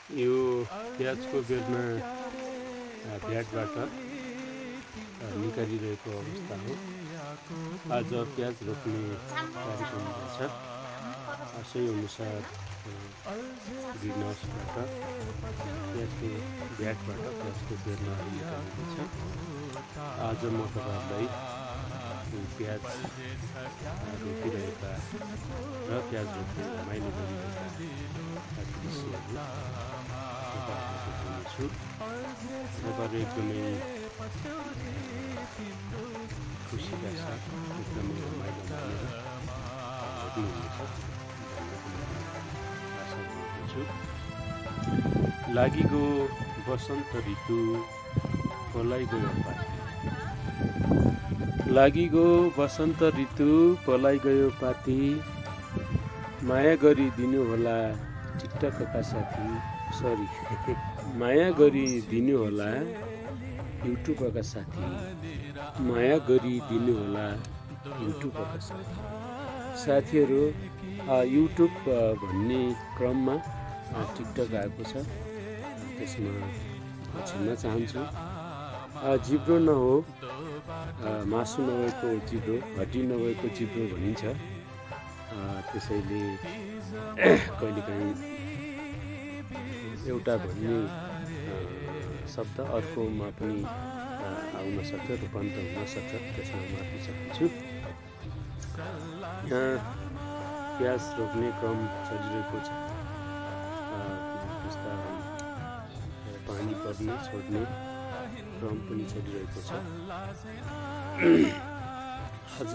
यो प्याजको बेरमा भ्याटबाट निकालिरहेको अवस्था हो। आज प्याज रोप्ने कार्यक्रम रहेछ। सोही अनुसार ग्रिन हाउसबाट प्याजको भ्याटबाट प्याजको बेरमा निकालिएको छ। आज म तपाईँहरूलाई प्याज रोपिरहेका र प्याज रोप्ने रमाइलो गरिरहेका दृश्यहरू तपाईँहरूलाई देखाउनेछु। तपाईँहरू एकदमै खुसीका साथ एकदमै रमाइलो मानेर हेर्नुहुनेछ आशा गर्दछु। लागिगयो वसन्त ऋतु पलाइ गयो पाती। लागिगयो वसन्त ऋतु पलाइ गयो पाती। माया गरी दिनुहोला टिकटकका साथी। माया गरी दिनुहोला युट्युबका साथी। माया गरी दिनुहोला युट्युबका साथी। साथीहरू, युट्युब भन्ने क्रममा टिकटक आएको छ, त्यसमा क्षमा चाहन्छु। जिब्रो नहो, मासु नभएको जिब्रो, हड्डी नभएको जिब्रो भनिन्छ। त्यसैले कहिलेकाहीँ एउटा भन्ने शब्द अर्कोमा पनि आउन सक्छ, रूपान्तर हुन सक्छ, त्यसमा माफी चाहन्छु। यहाँ प्याज रोप्ने क्रम चलिरहेको छ। बिस्तारै पानी पर्ने छोड्ने क्रम पनि चलिरहेको छ। आज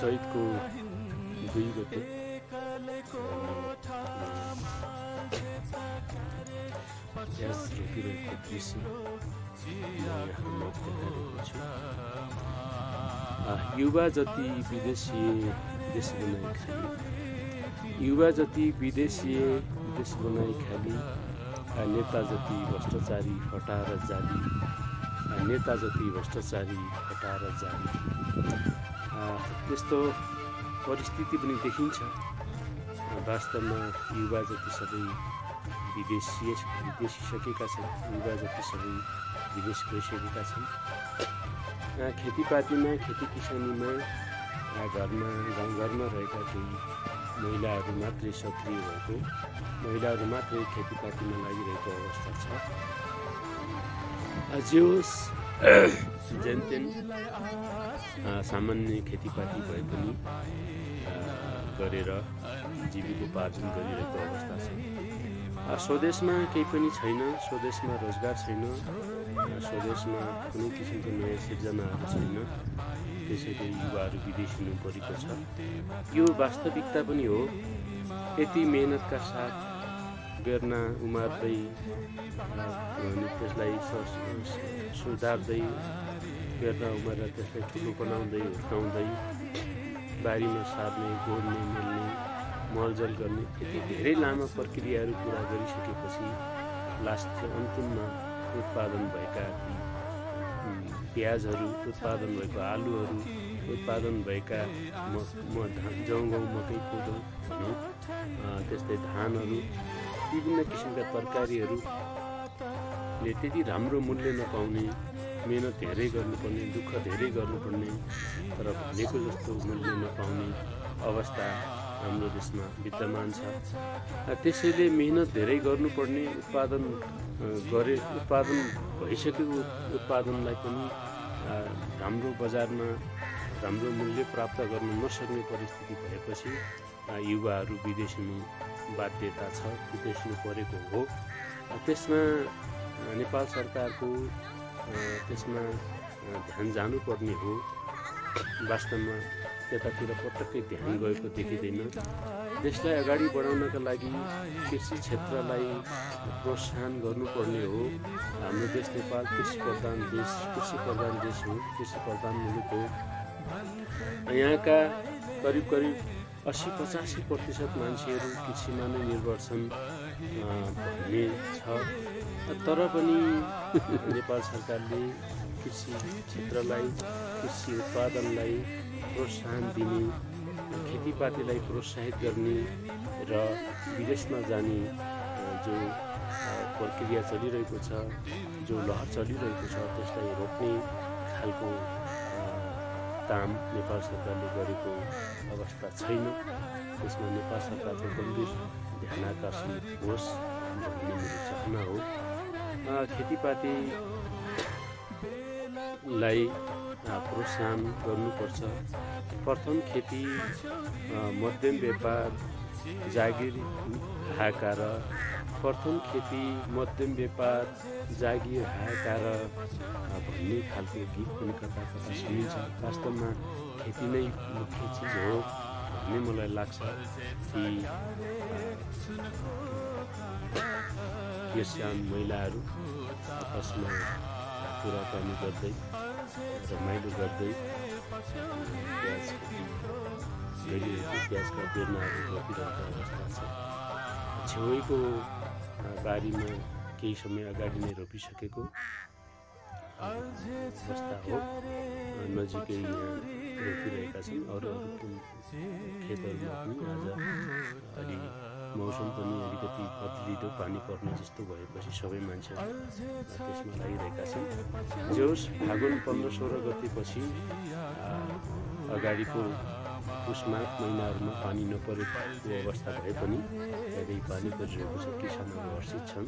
चैतको 2 गते प्याज रोपिरहेको दृश्य यहाँमा देखाइरहेको छु। युवा जति विदेशी देश बनाई खाली। युवा जति विदेशी देश बनाई खाली। नेता जति भ्रष्टाचारी हटाएर जाली। नेता जति भ्रष्टाचारी हटाएर जाली। त्यस्तो परिस्थिति पनि देखिन्छ। वास्तवमा युवा जति सबै विदेशिसकेका छन्। युवा जति सबै विदेश गइसकेका छन्। खेतीपातीमा खेती किसानीमा घरमा गाउँघरमा रहेका केही महिलाहरू मात्रै सक्रिय भएको, महिलाहरू मात्रै खेतीपातीमा लागिरहेको अवस्था छ। जे होस्, जेनतेन सामान्य खेतीपाती भए पनि गरेर जीविकोपार्जन गरिरहेको अवस्था छ। स्वदेशमा केही पनि छैन, स्वदेशमा रोजगार छैन, स्वदेशमा कुनै किसिमको नयाँ सिर्जनाहरू छैन। त्यसैले युवाहरू विदेश हुनु परेको छ। यो वास्तविकता पनि हो। यति मेहनतका साथ बेर्ना उमार्दै त्यसलाई सुधार्दै बेर्ना उमारेर त्यसलाई ठुलो बनाउँदै हुर्काउँदै बारीमा सार्ने, गोड्ने, मोल्ने, मलजल गर्ने यति धेरै लामो प्रक्रियाहरू पुरा गरिसकेपछि लास्ट अन्तिममा उत्पादन भएका प्याजहरू, उत्पादन भएको आलुहरू, उत्पादन भएका जौँ गहुँ मकै कोदो भनौँ, त्यस्तै धानहरू, विभिन्न किसिमका तरकारीहरूले त्यति राम्रो मूल्य नपाउने, मेहनत धेरै गर्नुपर्ने, दुःख धेरै गर्नुपर्ने, तर भनेको जस्तो मूल्य नपाउने अवस्था हाम्रो देशमा विद्यमान छ। त्यसैले मेहनत धेरै गर्नुपर्ने, उत्पादन भइसकेको उत्पादनलाई पनि राम्रो बजारमा राम्रो मूल्य प्राप्त गर्न नसक्ने परिस्थिति भएपछि युवाहरू विदेश हुनु बाध्यता छ, विदेश हुनु परेको हो। त्यसमा नेपाल सरकारको त्यसमा ध्यान जानुपर्ने हो। वास्तवमा त्यतातिर पटक्कै ध्यान गएको देखिँदैन। देशलाई अगाडि बढाउनका लागि कृषि क्षेत्रलाई प्रोत्साहन गर्नुपर्ने हो। हाम्रो देश नेपाल कृषि प्रधान देश हो, कृषि प्रधान मुलुक हो। यहाँका करिब 80-85% मान्छेहरू कृषिमा नै निर्भर छन् भन्ने छ। तर पनि नेपाल सरकारले कृषि क्षेत्रलाई, कृषि उत्पादनलाई प्रोत्साहन दिने, खेतीपातीलाई प्रोत्साहित गर्ने र विदेशमा जाने जो प्रक्रिया चलिरहेको छ, जो लहर चलिरहेको छ त्यसलाई रोक्ने खालको काम नेपाल सरकारले गरेको अवस्था छैन। त्यसमा नेपाल सरकारको गम्भीर ध्यान आकर्षण होस् भन्ने मेरो चाहना हो। खेतीपातीलाई प्रोत्साहन गर्नुपर्छ। प्रथम खेती मध्यम व्यापार जागिर हाहाकार, प्रथम खेती मध्यम व्यापार जागिर हाहाकार भन्ने खालको गीत पनि कता कता सुनिन्छ। वास्तवमा खेती नै मुख्य चिज हो भन्ने मलाई लाग्छ कि यस्यान महिलाहरू आपसमा कुराकानी गर्दै रमाइलो गर्दै प्याज खेती गरिरहेको प्याजका बेर्नाहरू रोपिरहेको अवस्था छ। छेउको बारीमा केही समय अगाडि नै रोपिसकेको अवस्था हो। नजिकै यहाँ रोपिरहेका छन्। अरू खेतहरूमा पनि आज अलि मौसम पनि अलिकति बदलिदो पानी पर्ने जस्तो भएपछि सबै मान्छेहरू त्यसमा लागिरहेका छन्। जे होस्, फागुन 15-16 गतेपछि अगाडिको पुष माघ महिनाहरूमा पानी नपरेको अवस्था भए पनि धेरै पानी परिरहेको छ। किसानहरू हर्षित छन्।